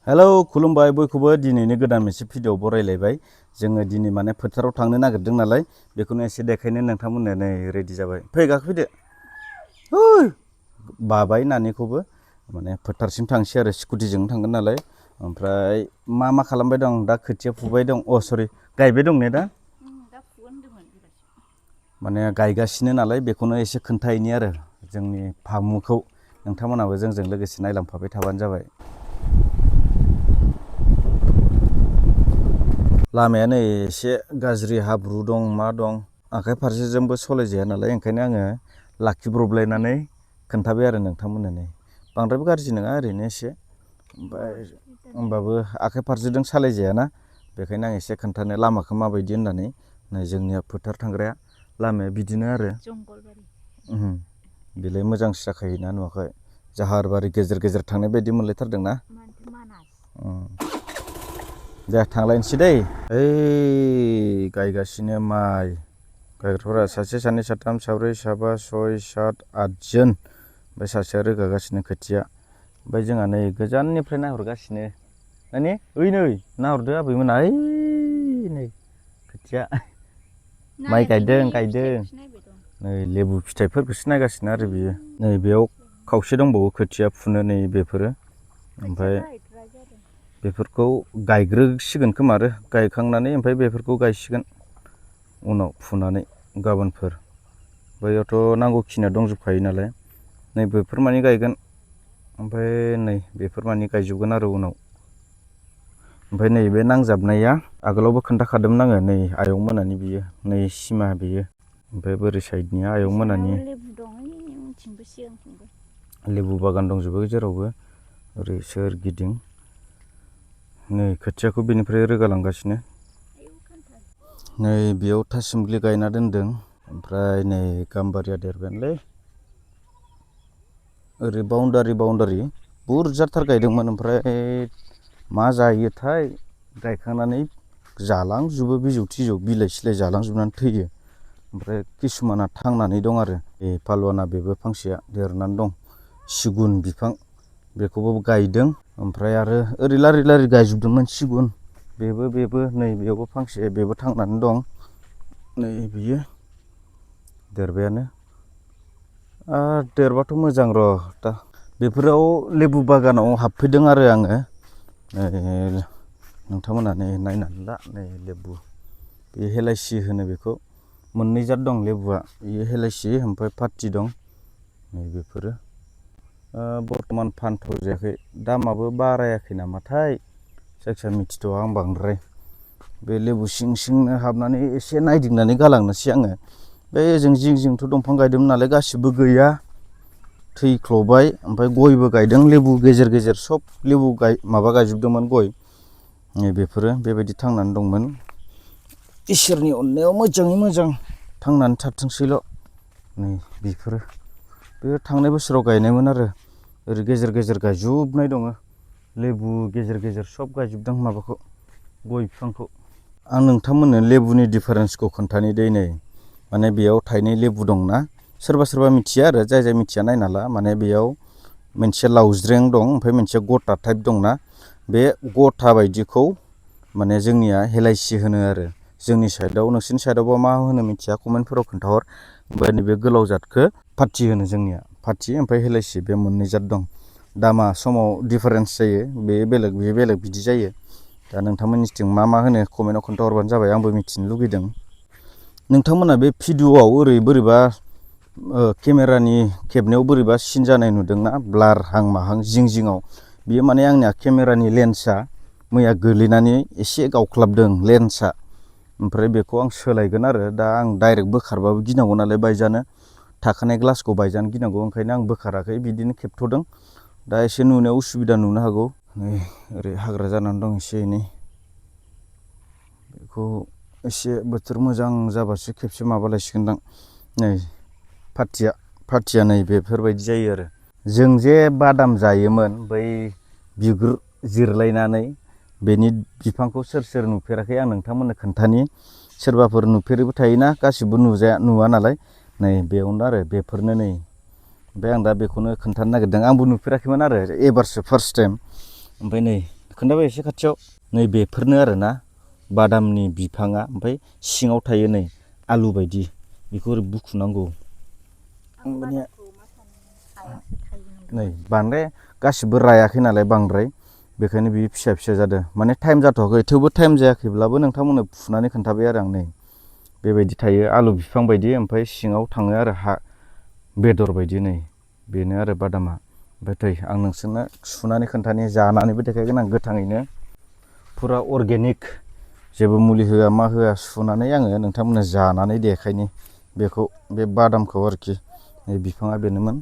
Hello खुलुमबाय बयखौबो दिनैनि गोदान मोनसे भिडिअ बरायलायबाय जोङो दिनै माने फोथाराव थांनो नागिरदों नालाय बेखौनो एसे देखायनो नोंथांमोननो नै रेडि जाबाय फै गाखोफैदो ओइ बाबाय नानिखौबो माने फोथारसिम थांसै आरो स्कुटिजों थांगोन नालाय ओमफ्राय मा खालामबाय दं दा खोथिया फुबाय दं सरि गायबाय दं ने दा माने गायगासिनो नालाय बेखौनो एसे खोन्थाहैनि आरो जोंनि फामुखौ नोंथांमोनाबो जोंजों लोगोसे नायलांफाबाय थाबानो जाबाय। लामाया नै एसे गाज्रि हाब्रु दं मा दं आखाइ फारसेजोंबो सलायजाया नालाय ओंखायनो आङो लाखिब्रबलायनानै खोन्थाबाय आरो नोंथांमोननो नै बांद्रायबो गाज्रि नङा ओरैनो एसे ओमफ्राय होमबाबो आखाइ फारसेजों सालायजायाना बेखायनो आं एसे खोन्थानो लामाखौ माबायदि होननानै नै जोंनिया फोथार थांग्राया लामाया बिदिनो आरो बेलाय मोजांसो जाखायोना नुवाखै जाहारबारि गेजेर गेजेर थांनाय बायदि मोनलायथारदोंना दे थांलायनोसै दै ओइ गायगासिनो माइ गायग्राफोरा सासे सानै साथाम साब्रै साबा सय सात आठजोन ओमफ्राय सासेया रोगागासिनो खोथिया ओमफ्राय जोंहा नै गोजाननिफ्राय नाहरगासिनो माने ओइ नै नाहरदो आबैमोना ओइ नै खोथिया माइ गायदों नै लेबु फिथाइफोरखौसो नायगासिनो आरो बियो नै बेयाव खावसे दंबावो खोथिया फुनो नै बेफोरो ओमफ्राय बेफोरखौ गायग्रोसिगोन खोमा आरो गायखांनानै ओमफ्राय बेफोरखौ गायसिगोन उनाव फुनानै गाबोनफोर बैयावथ' नांगौखिनिया दंजोबखायो नालाय नै बेफोर मानि गायगोन ओमफ्राय नै बेफोर मानि गायजोबगोन आरो उनाव ओमफ्राय नैबे नांजाबनाया आगोलावबो खोन्थाखादोंमोन आङो नै आयं मोनानि बियो नै सिमा बेयो ओमफ्राय बोरै साइडनिया आयं मोनानि लेबु बागान दंजोबो जेरावबो ओरै सोरगिदिं नै खोथियाखौ बेनिफ्राय रोगालांगासिनो नै बेयाव थासुमलि गायना दोनदों ओमफ्राय नै गाम्बारिया देरबायानोलै ओरै बाउन्डारि बुरजाथार गायदोंमोन ओमफ्राय मा जायोथाय गायखांनानै जालांजोबो बिजौ थिजौ बिलाइ सिलाइ जालांजोबनानै थैयो ओमफ्राय किसुमाना थांनानै दं आरो बे फालुआना बेबो फांसेया देरनानै दं सिगुन बिफां बेखौबो गायदों ओमफ्राय आरो ओरै लारि लारि गायजोबदोंमोन सिगुन बेबो नै बेयावबो फांसे बेबो थांनानै दं नै बियो देरबायानो देरबाथ' मोजां र' दा बेफोराव लेबु बागानाव हाबफैदों आरो आङो नोंथांमोना नै नायनानै ला नै लेबु बे हेलाइसि होनो बेखौ मोननै जात दं लेबुआ बेयो हेलाइसि ओमफ्राय फाथि दं नै बेफोरो बर्थमान फानथ' जायाखै दामाबो बारायाखै नामाथाय जायखिया मिथिथ'आ आं बांद्राय बे लेबु सिंनो हाबनानै एसे नायदिंनानै गालांनोसै आङो बे ओजों जिंथ' दंफां गायदोंमोन नालाय गासिबो गैया थैख्ल'बाय ओमफ्राय गयबो गायदों लेबु गेजेर गेजेर सब लेबु माबा गायजोबदोंमोन गय नै बेफोरो बेबायदि थांनानै दंमोन इसोरनि अननायाव मोजाङै मोजां थांनानै थाथोंसैल' नै बेफोरो बे थांनाय बोसोराव गायनायमोन आरो ओरै गेजेर गेजेर गायजोबनाय दङ लेबु गेजेर गेजेर सब गायजोबदों माबाखौ गय बिफांखौ आं नोंथांमोननो लेबुनि डिफारेन्सखौ खोन्थानि दै नै माने बेयाव थायनाय लेबु दंना सोरबा मिथिया आरो जाय मिथिया नायना ला माने बेयाव मोनसे लावज्रें दं ओमफ्राय मोनसे गथा टाइप दंना बे गथा बायदिखौ माने जोंनिया हेलाइसि होनो आरो जोंनि साइडआव नोंसोरनि साइडआवबा मा होनो मिथिया कमेन्टफोराव खोन्थाहर ओमफ्राय नैबे गोलाव जादखौ फाथि होनो जोंनिया फाथि ओमफ्राय हेलाइसि बे मोननै जाद दं दामा समाव डिफारेन्स जायो बे बेलेग बिदि जायो दा नोंथांमोननिथिं मा होनो कमेन्टआव खोन्थाहरबानो जाबाय आंबो मिथिनो लुगैदों नोंथांमोना बे भिडिअ'आव ओरै बोरैबा केमेरानि खेबनायाव बोरैबा सिन जानाय नुदोंना ब्लार हां माहां जिङाव बियो माने आंनिया केमेरानि लेन्सआ मैया गोलैनानै एसे गावख्लाबदों लेन्सआ ओमफ्राय बेखौ आं सोलायगोन आरो दा आं डाइरेक्ट बोखारबाबो गिनांगौ नालाय बायजानो थाखानाय ग्लासखौ बायजानो गिनांगौ ओंखायनो आं बोखाराखै बिदिनो खेबथ'दों दा एसे नुनायाव उसुबिदा नुनो हागौ नै ओरै हाग्रा जानानै दं एसे एनै बेखौ एसे बोथोर मोजां जाबासो खेबसे माबालायसिगोनदां नै फाथिया नै बेफोरबायदि जायो आरो जों जे बादाम जायोमोन बै बिगुर जिरलायनानै बेनि बिफांखौ सोर नुफेराखै आं नोंथांमोननो खोन्थानि सोरबाफोर नुफेरैबो थायोना गासिबो नुवा नालाय नै बेयावनो आरो बेफोरनो नै ओमफ्राय आं दा बेखौनो खोन्थानो नागिरदों आंबो नुफेराखैमोन आरो एबारसो फार्स्ट टाइम ओमफ्राय नै खोन्थाबाय एसे खाथियाव नै बेफोरनो आरोना बादामनि बिफाङा ओमफ्राय सिङाव थायो नै आलु बायदि बेखौ ओरै बुखुनांगौ माने नै बांद्राय गासिबो रायाखै नालाय बांद्राय बेखायनो बियो फिसा फिसा जादों माने टाइम जाथ'वाखै थेवबो टाइम जायाखैब्लाबो नोंथांमोननो फुनानै खोन्थाबाय आरो आं नै बेबायदि थायो आलु बिफां बायदि ओमफ्राय सिङाव थाङो आरो हा बेदर बायदि नै बेनो आरो बादामा ओमफ्राय थै आं नोंसोरनो सुनानै खोन्थानि जानानैबो देखायगोन आं गोथाङैनो फुरा अर्गेनिक जेबो मुलि होआ मा होआ सुनानै आङो नोंथांमोननो जानानै देखायनि बेखौ बे बादामखौ आरोखि नै बिफाङा बेनोमोन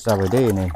जाबाय दै नै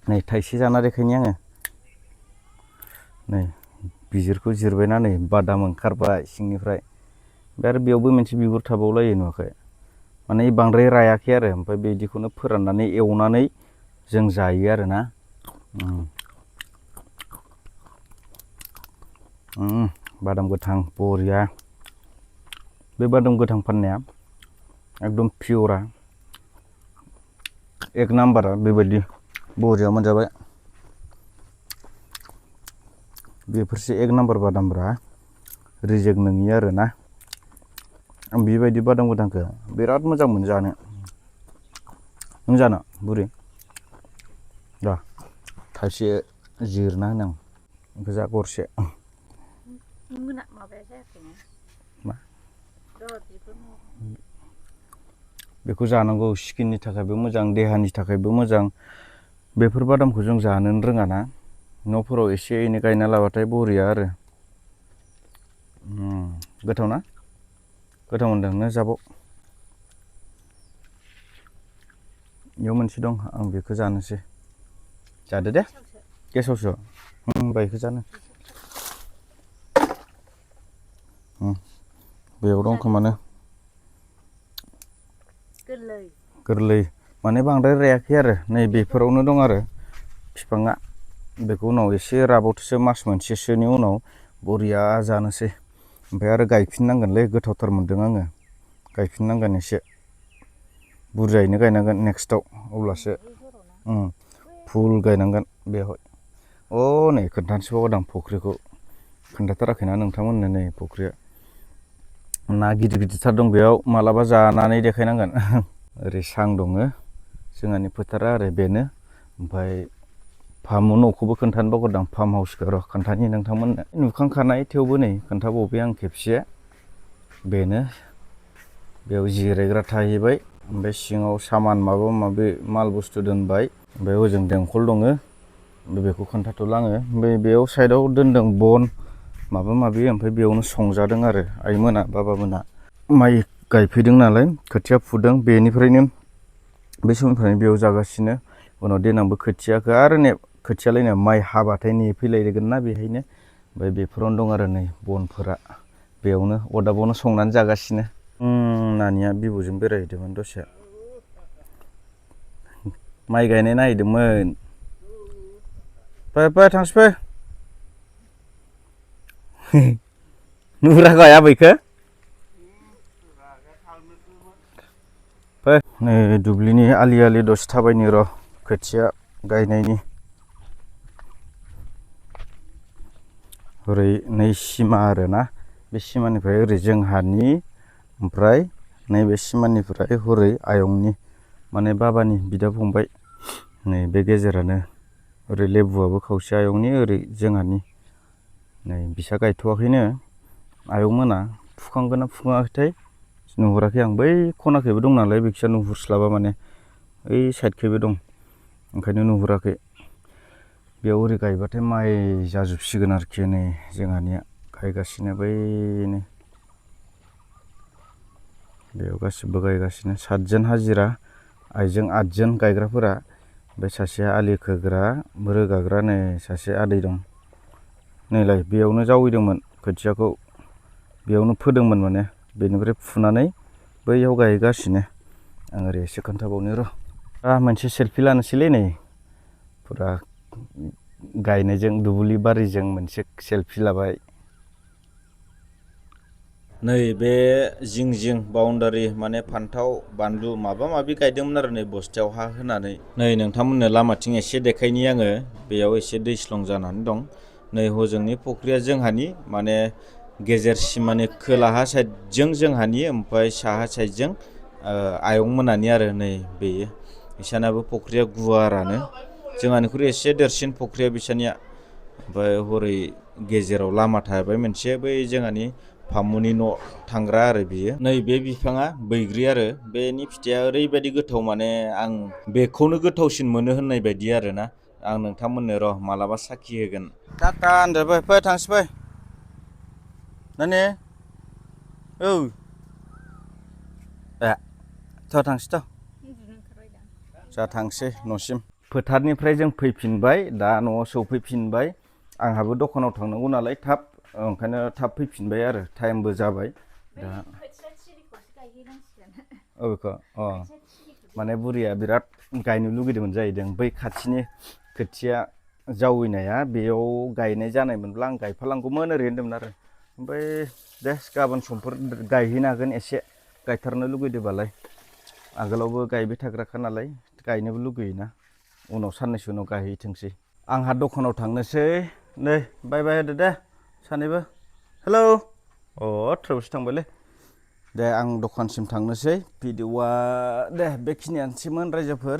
नै थाइसे जाना देखायनि आङो नै बिजिरखौ जिरबायना नै बादाम ओंखारबाय सिंनिफ्राय ओमफ्राय आरो बेयावबो मोनसे बिगुर थाबावलायो नुवाखै माने बांद्राय रायाखै आरो ओमफ्राय बिदिखौनो फोराननानै एवनानै जों जायो आरोना बादाम गोथां बरिया बे बादाम गोथां फाननाया एकदम पियरा एक नाम्बारा बेबायदि बरिया मोनजाबाय बेफोरसो एक नाम्बार बादामब्रा रिजेक्ट नङि आरोना आं बेबायदि बादाम गोथांखौ बिराद मोजां मोनो जानो नों जानो बुरि दा थाइसे जिरना होनो आं बेखौ जा गरसे बेखौ जानांगौ स्किननि थाखायबो मोजां देहानि थाखायबो मोजां बेफोर बादामखौ जों जानोनो रोङाना न'फोराव एसे एनै गायना लाबाथाय बरिया आरो गोथाव ना गोथाव मोनदों नो जाबाव बेयाव मोनसे दं आं बेखौ जानोसै जादो दे गेसावसो बेखौ जानो बेयाव दं खोमानो गोरलै माने बांद्राय रायाखै आरो नै बेफोरावनो दं आरो बिफाङा बेखौ उनाव एसे राबावथोसो मास मोनसेसोनि उनाव बरिया जानोसै ओमफ्राय आरो गायफिननांगोनलै गोथावथार मोनदों आङो गायफिननांगोन एसे बुरजायैनो गायनांगोन नेक्स्टआव अब्लासो फुल गायनांगोन बेवहाय नै खोन्थानोसै बावदों फुख्रिखौ खोन्थाथाराखैना नोंथांमोननो नै फुख्रिया ना गिदिर गिदिरथार दं बेयाव मालाबा जानानै देखायनांगोन ओरै सां दङ जोंहानि फोथारा आरो बेनो ओमफ्राय फामु न'खौबो खोन्थानो बावगारदों फार्म हाउसखौ र' खोन्थानि नोंथांमोननो नुखांखानाय थेवबो नै खोन्थाबावबाय आं खेबसे बेनो बेयाव जिरायग्रा थाहैबाय ओमफ्राय सिङाव सामान माबा माबि माल बुस्थु दोनबाय ओमफ्राय ओजों देंखल दङ बेखौ खोन्थाथ'ला आङो ओमफ्राय बेयाव साइडआव दोनदों बन माबा माबि ओमफ्राय बेयावनो संजादों आरो आइमोना बाबामोना माइ गायफैदों नालाय खोथिया फुदों बेनिफ्रायनो बे समनिफ्रायनो बेयाव जागासिनो उनाव देनांबो खोथियाखौ आरो खोथियालायनो माइ हाबाथाय नेफैलायगोन ना बेहायनो ओमफ्राय बेफोरावनो दं आरो नै बनफोरा बेयावनो अरदाबावनो संनानै जागासिनो नानिया बिबौजों बेरायहैदोंमोन दसे माइ गायनाय नायहैदोंमोन फै थांसै फै नुहुराखै आबैखौ फै नै दुब्लिनि आलि आलि दसे थाबायनि र' खोथिया गायनायनि ओरै नै सिमा आरोना बे सिमानिफ्राय ओरै जोंहानि ओमफ्राय नैबे सिमानिफ्राय हरै आयंनि माने बाबानि बिदा फंबाय नै बे गेजेरानो ओरै लेबुआबो खावसे आयंनि ओरै जोंहानि नै बिसा गायथ'वाखैनो आयंमोना फुखांगोन ना फुखाङाखैथाय नुहुराखै आं बै खनाखैबो दं नालाय बेखिजा नुहुरस्लाबा माने ओइ साइडखैबो दं ओंखायनो नुहुराखै बेयाव ओरै गायबाथाय माइ जाजोबसिगोन आरोखि नै जोंहानिया गायगासिनो बैनो बेयाव गासिबो गायगासिनो 7 जोन हाजिरा आइजों 8 जोन गायग्राफोरा ओमफ्राय सासे आलि खोग्रा रोगाग्रा नै सासे आदै दं नैलाय बेयावनो जावैदोंमोन खोथियाखौ बेयावनो फोदोंमोन माने बेनिफ्राय फुनानै बैयाव गायगासिनो आं ओरै एसे खोन्थाबावनो र' मोनसे सेलफि लानोसैलै नै फुरा गायनायजों दुब्लि बारिजों मोनसे सेलफि लाबाय नै बे जिं जिं बाउन्डारि माने फान्थाव बानलु माबा माबि गायदोंमोन आरो नै बस्थायाव हा होनानै नै नोंथांमोननो लामाथिं एसे देखायनि आङो बेयाव एसे दैस्लं जानानै दं नै हजोंनि फुख्रिया जोंहानि माने गेजेर सिमानि खोलाहा साइडजों जोंहानि ओमफ्राय साहा साइडजों आयं मोनानि आरो नै बेयो बिसानाबो फुख्रिया गुवारानो जोंहानिख्रुइ एसे देरसिन फुख्रिया बिसानिया ओमफ्राय हरै गेजेराव लामा थाबाय मोनसे बै जोंहानि फामुनि न' थांग्रा आरो बियो नै बे बिफाङा बैग्रि आरो बेनि फिथाइया ओरैबायदि गोथाव माने आं बेखौनो गोथावसिन मोनो होननाय बायदि आरोना आं नोंथांमोननो र' मालाबा साखि होगोन टाटा आन्दारबाय फै थांसै फै नानि औ थ' थांसै थ' जा थांसै न'सिम फोथारनिफ्राय जों फैफिनबाय दा न'आव सौफैफिनबाय आंहाबो दखानाव थांनांगौ नालाय थाब ओंखायनो थाब फैफिनबाय आरो टाइमबो जाबाय दा औ बेखौ माने बुरिया बिराद गायनो लुगैदोंमोन जाहैदों बै खाथिनि खोथिया जावैनाया बेयाव गायनाय जानायमोनब्ला आं गायफालांगौमोन ओरै होन्दोंमोन आरो ओमफ्राय दे गाबोन समफोर गायहैनो हागोन एसे गायथारनो लुगैदोंबालाय आगोलावबो गायबाय थाग्राखा नालाय गायनोबो लुगैयोना उनाव साननैसो उनाव गायहैथोंसै आंहा दखानाव थांनोसै नै बाय बाय होदो दे सानैबो हेलौ अ ट्रेभेल्स थांबायलै दे आं दखानसिम थांनोसै भिडिअ'आ दे बेखिनियानोसैमोन रायजोफोर